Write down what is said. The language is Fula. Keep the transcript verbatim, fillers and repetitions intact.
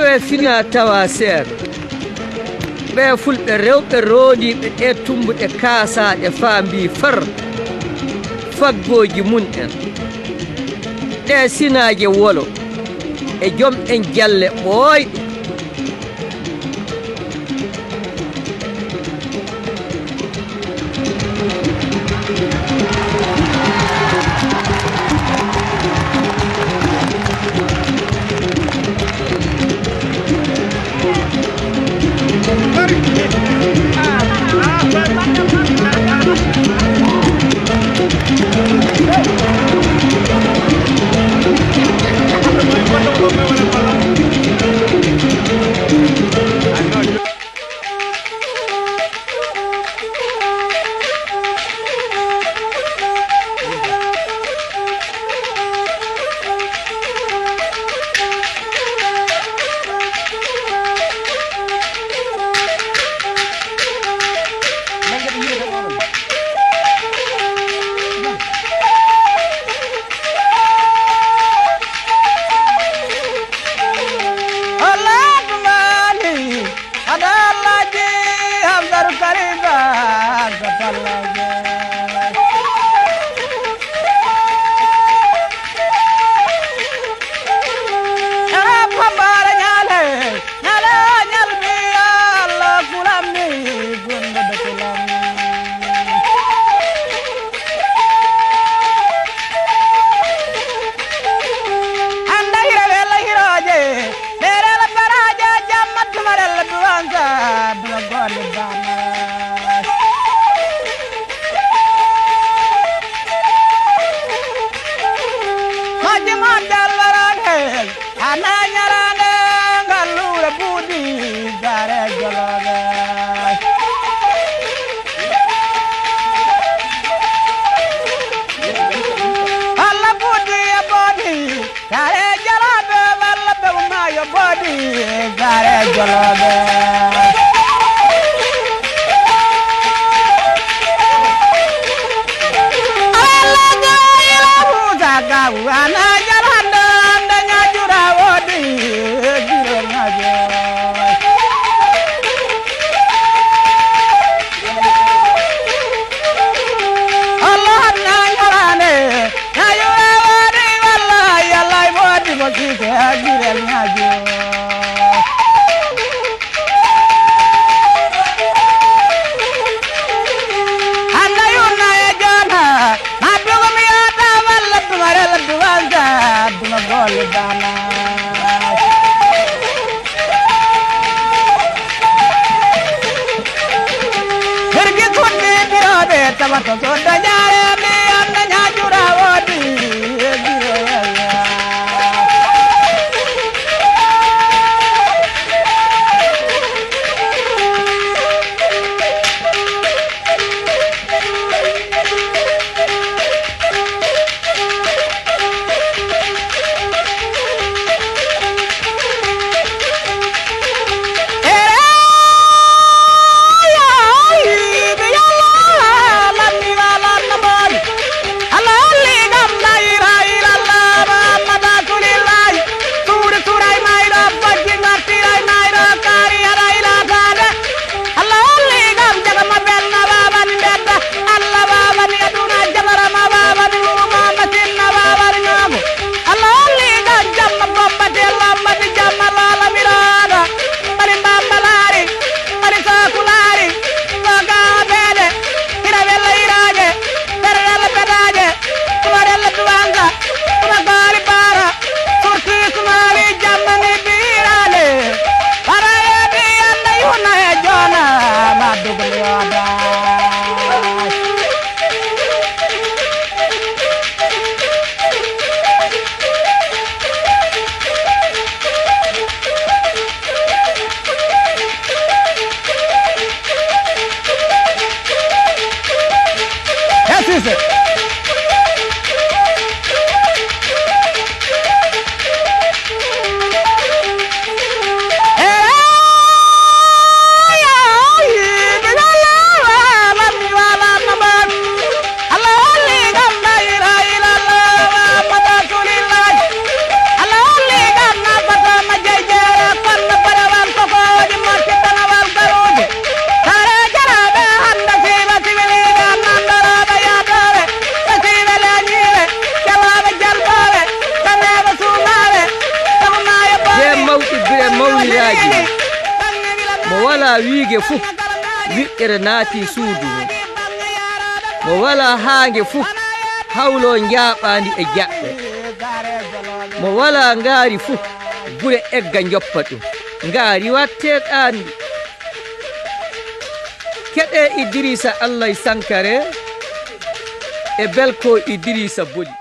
Ɓe fina tawa seer. Ɓe fulɓe rewɓe roondiiɓe ɗe tumbuɗe kaasaaɗe faa mbii far faggooji mum en. Ɗe sinaaje wolo e jom en jalle ɓooyɗe. Alaaji Hamsatu Karim Ba, ka Pallaaje. Ere Pambaara ñaale, ñaale ñalbi Alla kulammi, gundude kulam. Anda hira wela hirooje, ɓeerel baraaja, jamma tumarel duwanka, duma golle bana. Hajji Maam Jallo Raane, ana ñalaande ngalluure buudi, jaare jolooɓe. Alla buudi e boodi, jaare jolooɓe, walla bew maayo boodi, jaare jolooɓe. Alla jeyla Muusa Gaw, ana jalande, ande ñaajura woodi, jiro ñaajo. Allah na ñalaande, ñaajura woodi, wallahi, Allah woodi ko kiite, jiro ñaajo. Hannde yunna e joona, ma dugu mi yaata walla duma rela duwanga, duma golle bana. Hergi tunni biroɓe tawato so dañare mi anda ñaajura woodi e biro yalla. Wiige fuu, wiɗɗere naati suudu mum. Mo walaa haange fuu, hawloo njaaɓaandi e jaɓɓe. Mo walaa ngaari fuu, gure egga njoppa ɗum. Ngaari wattee ɗaanndi. Keɗee Idiriisa Allay Sankare e Belko Idiriisa Boli.